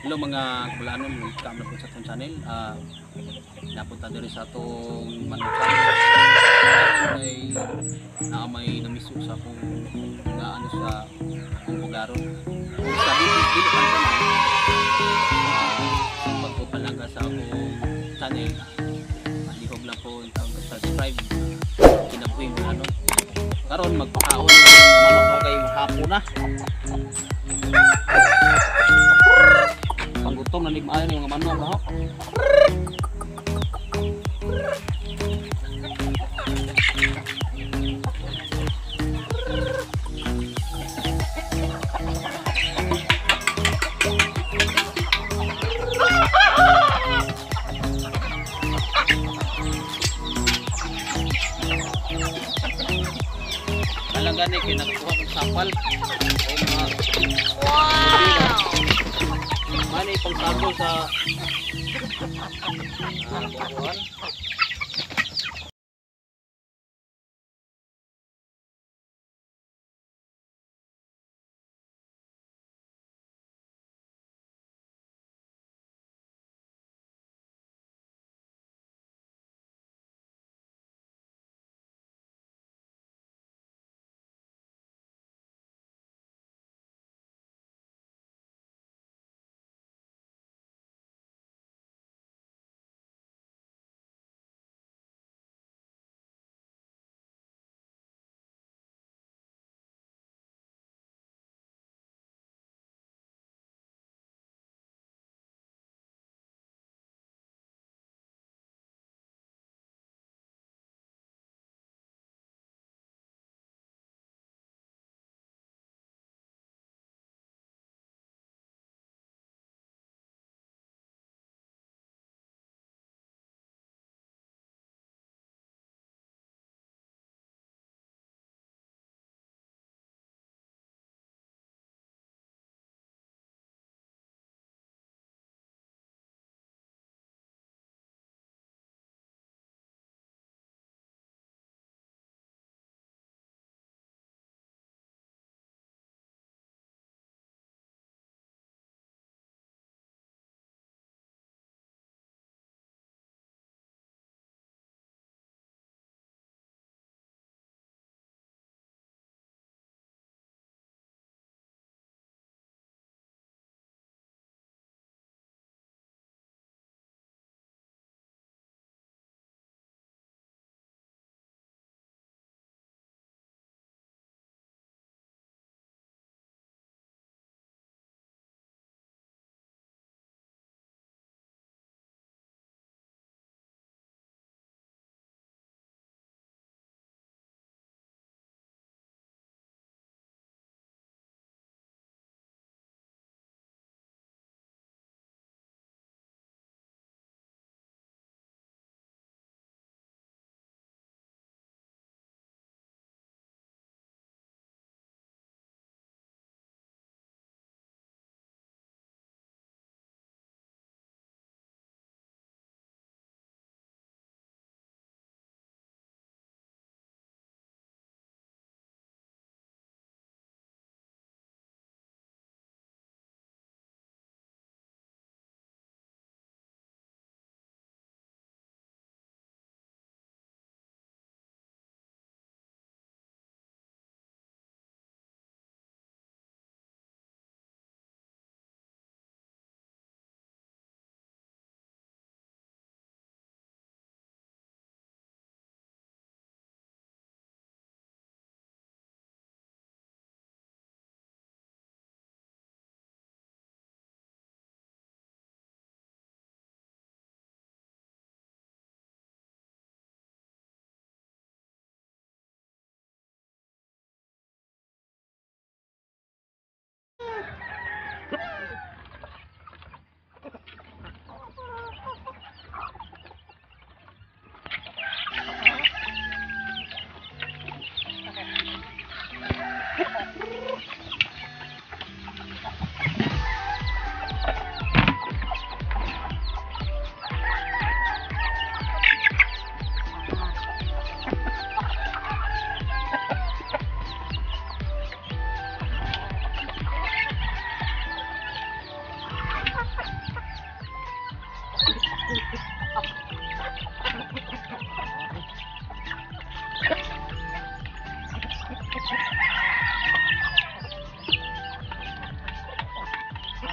Hello, mga kabulanon, welcome na po sa atong channel. Napunta diri sa atong manukan. Karon kay naa may namiso sa akong nga ano sa akong bugaron. Kung sa dili dili pa tanan, pagpapalaga sa akong channel, palihog lang po ang tawag subscribe. Kinabuhi mga ano. Karon magpakaon ng mga manok ko kay hapon na. Panggutom na maayo ng mga manok no. Alang gani kay nakakuha kong sapal. Ay mga Wow! Mani pang sabol sa kuan.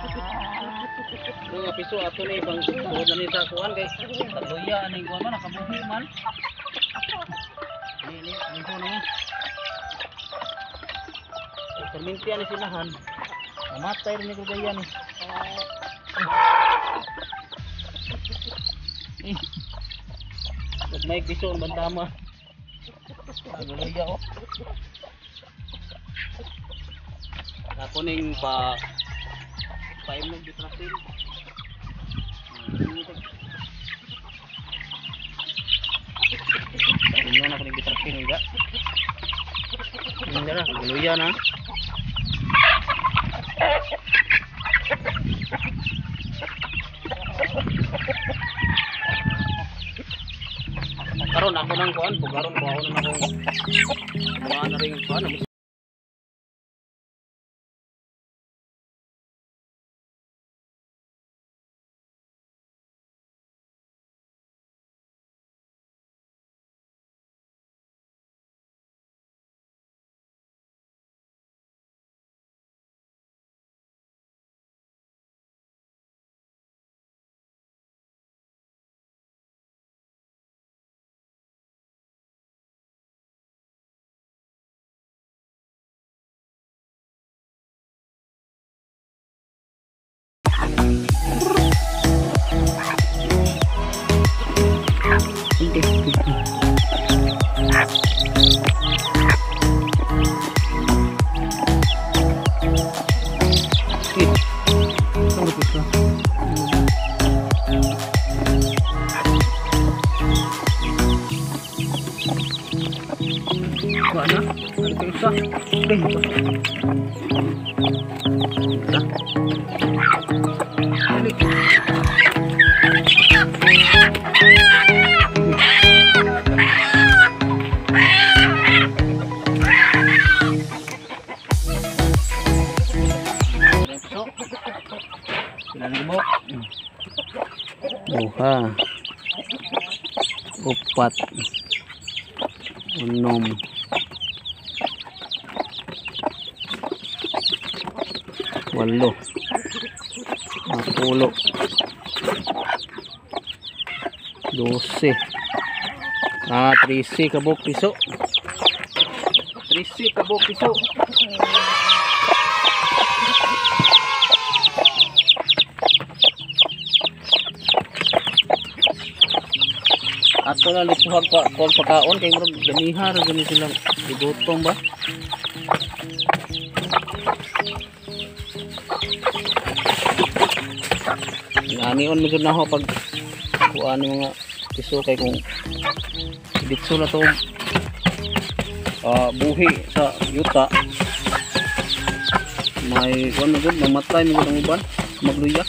Nga piso ato ni pang tuod na ni sa kuan kay tagluya aning kuan man nakabuhi man. Ni ni ni ko ni. Perminti ani silahan. Mamatay rin ni gaya ni. Eh. May piso ang bantama. Tagluya oh. Ako ning pa paimog bitrasin. Ingon ako ning bitrasin nga. Ingon na, guluya na. Karon ako nang kuan, pugaron ko ako nang akong mga na ring kuan. Duha, upat, unom, walo, napulo, 12, 13 kabuk piso, 13 kabuk piso. Ato na likuhag pa kung pagkaon kay murag ganiha ra gani silang gigutom ba. Ganion mi gud naho pag kuan mga piso kay kung ditso na to buhi sa yuta may kuan gud mamatay mi gud ang uban magluya.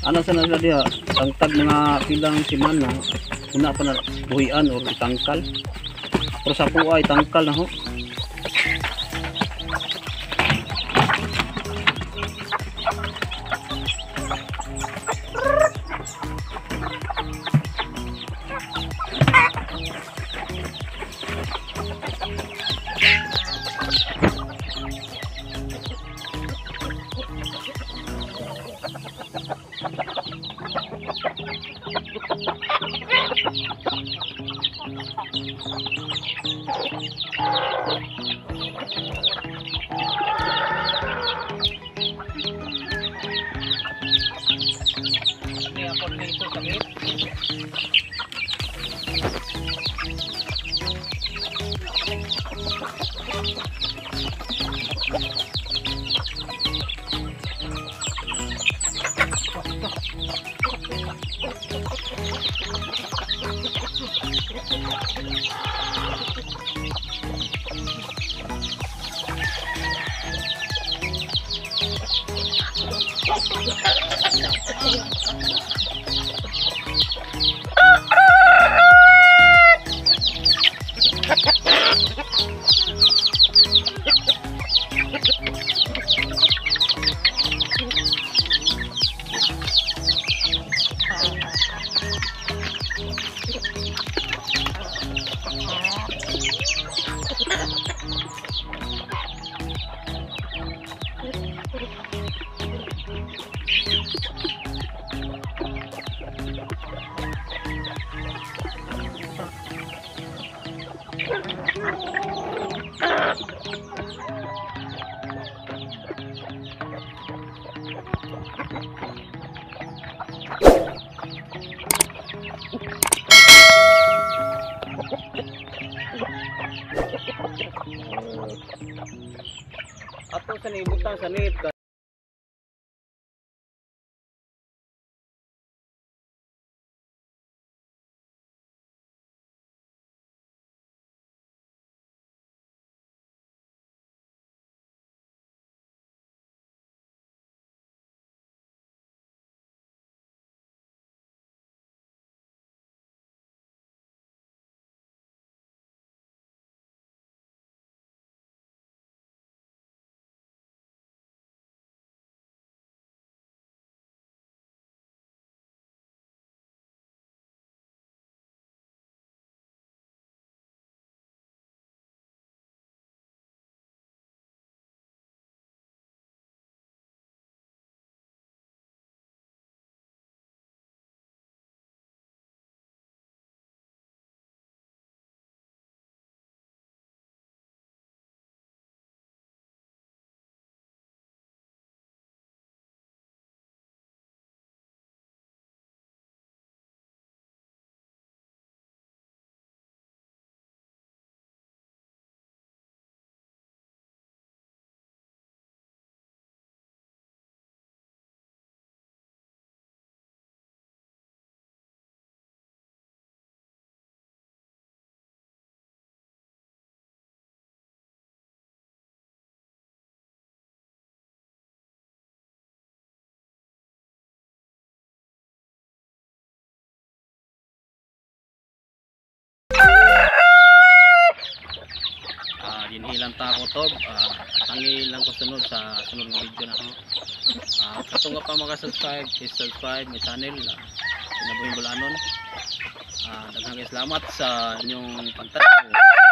Ana sa na sila diha tangtag mga pilang semana una pa na buhian or itangkal, pero sa kuha itangkal na ho. Ato sa nibutang sa net. Dinhilang ta ko tob, tangi lang ko sunod sa sunod nga video na ho. Katong pa maka-subscribe, please subscribe my channel, Kinabuhing Bulanon. Daghang salamat sa inyong pagtanaw.